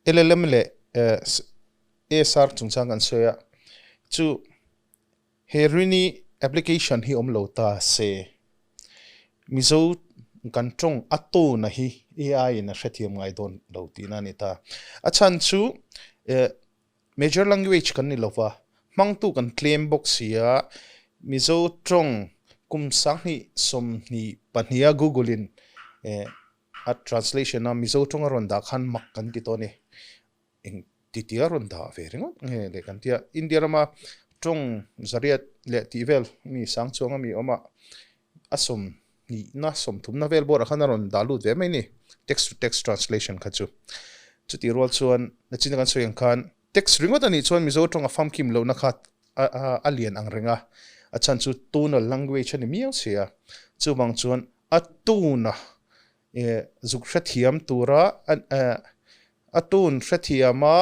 LLM leh ASR chungchang kan sawi a, chu he Rini application hi awm lo ta se, Mizo kan tawng a tawna hi AI in a hrethiam ngai dawn lo tihna a ni ta. A chhan chu major language kan ni lova, hmangtu kan tlem bawk si a, Mizo tawng kum 2022 a Google in A translation a Mizo tawng a rawn dah khan mak kan ti tawh a ni. Eng ti tia rawn dah ve ringawt nge le kan tia. India rama tawng zariat leh tih vel mi sang chuang a mi awm a, a sawmhnihna sawmthumna vel bawrah khan a rawn dah lut ve mai a ni, text to text translation kha chu. Chutih rual chuan nachin kan sawi ang khan text ringawt a nih chuan Mizo tawng a famkim lohna kha a lian ang reng a, a chhan chu tonal language a ni miau si a. Chuvang chuan A tuna zuk hrethiam tura a tun hrethiama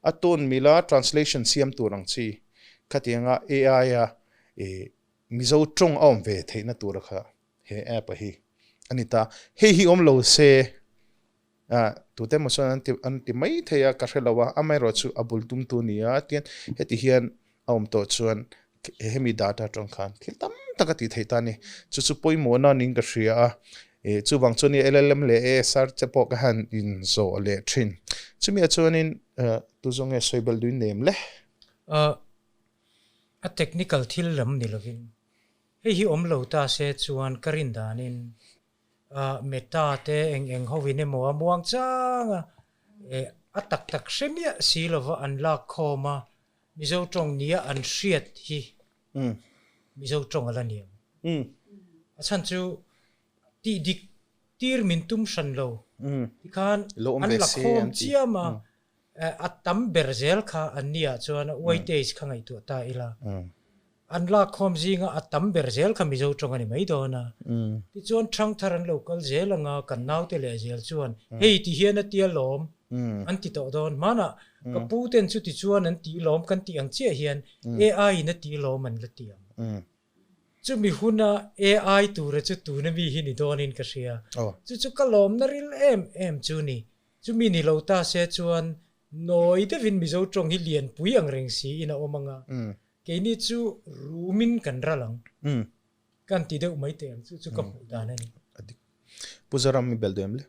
a tun mila translation siam tur ang chi khatianga AI a Mizo tawng a awm ve theihna tura kha he app a hi a ni ta. Hei hi awm lo se Tute emaw chuan an ti an ti mai thei a, ka hre lo a, amaherawh chu a bul tumtu a ni a, tian heti hian a awm tawh chuan hemi data atang khan thil tam tak a tih theih ta a ni. Chu chu pawimawhna niin ka hria a, ih chuvang chuan LLM leh ASR te pawh ka han inzawh leh thin. Chumi ah chuanin tu zawng nge sawi belh duin nem le? A technical thil lam ni lovin hei hi awm lo ta se chuan ka rin danin Meta te eng eng hovin emaw a muang chang a, eh a tak tak hre miah si lova an lak khawm a, Mizo tawng nia an hriat hi Mizo tawng a la ni ang. A chhan chu tih dik tir min tum hran lo tikhan an la khawm chiam a, A tam ber zel kha an nia chuan a weightage kha ngaihtuah ta ila. An lakkhawm zinga a tam ber zel kha Mizo tawng a ni mai dawn a. Tichuan thangthar an lo kal zel anga kan naute leh zel chuan hei ti hian a tia lawm an ti tawh dawn. Hmanah ka pu ten chu tichuan an tih lawm kan tih ang chiah hian AI in a tih lawm an la ti ang. Chumi huna AI tura chu tuna mi hi ni dawnin ka hria. Chu chu ka lawmna ril em em chu ni. Chumi ni lo ta se chuan nawi deuhin Mizo tawng hi lianpui ang reng siin a awm ang a, keini chu rumin kan ral ang. Kan ti deuh mai teh ang chu chu ka hmuh dan a ni. A dik. Pu Zoram i belh duh em le?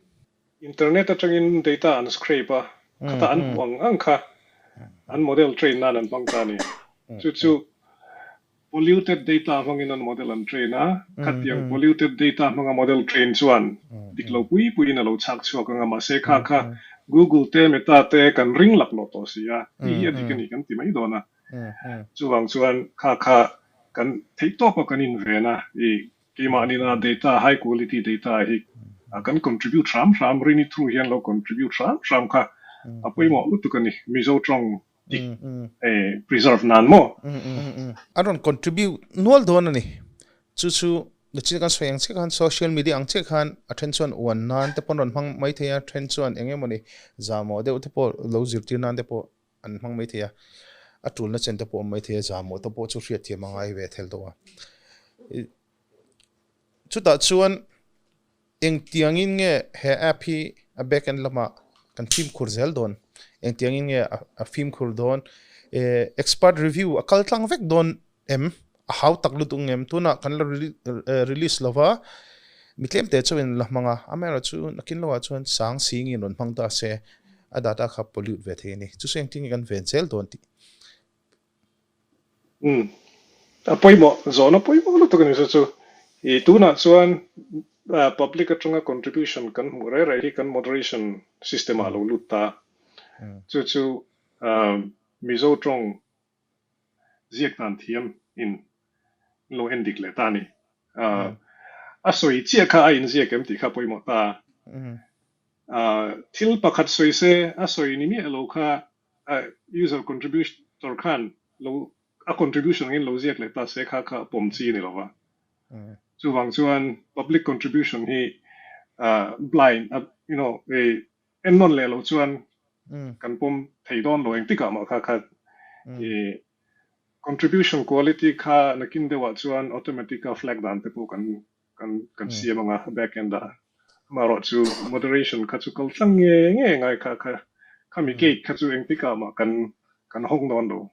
Internet atangin data an scrape a, khata an hmuh ang ang kha an model train nan an hmang ta a ni. Chu chu Polluted data hmangin an model an train a, khatiang polluted data hmanga model train chuan dik lo pui puiin a lo chhak chhuak ang a, mahse kha kha Google te Meta te kan ring lak lo tawh si a, hei hi a dik a ni kan ti mai dawn a. Chuvang chuan kha kha kan theih tawp a kan inven a, i keimahni-na data, high quality data hi kan contribute hram hram, rini through hian lo contribute hram hram kha a pawimawh lutuk a ni, Mizo tawng dik preserve nan maw? A rawn contribute nual dawn a ni. Chu chu nachin kan sawi ang chiah khan social media ang chiah khan a then chuan uan nan te pawh an rawn hmang mai thei a, then chuan eng emawni zahmawh deuh te pawh lo zirtir nan te pawh an hmang mai thei a, a tulna chen te pawh awm mai thei a, zahmawh te pawh chu hriatthiam a ngai ve thel tawh a. Chutah chuan Engtiangin nge he app hi a backend lamah kan fimkhur zel dawn? Engtiangin nge a fimkhur dawn? Expert review a kal tlang vek dawn em? A hau tak lutuk ngem? Tunah kan la release lo va, mi tlem te chauhin la hmang a, amaherawhchu nakin lohah chuan sang singin rawn hmang ta se, a data kha pollute ve thei a ni. Chu chu engtin nge kan ven zel dawn tih Umm. A pawimawh, zawhna pawimawh lutuk a ni chu chu. I tunah chuan public atanga contribution kan hmuh rei rei hi kan moderation system ah a lo lut ta. Chu chu Mizo tawng ziak dan thiam in lo en dik leh ta a ni. A sawi chiah kha a inziak em tih kha pawimawh ta. Thil pakhat sawi se a sawi ni miah lo kha user contributor khan lo a contribution angin lo ziak leh ta se kha kha pawm chi a ni lo va. Chuvang chuan public contribution hi blind you know en nawn leh lo chuan kan pawm thei dawn lo engtikah mah kha kha contribution quality kha nakin deuhah chuan automatic a flag dan te pawh kan kan kan siam anga back end ah amaherawh chu moderation kha chu kal tlang nge nge ngai kha kha. Khami gate kha chu engtikah mah kan kan hawng dawn lo.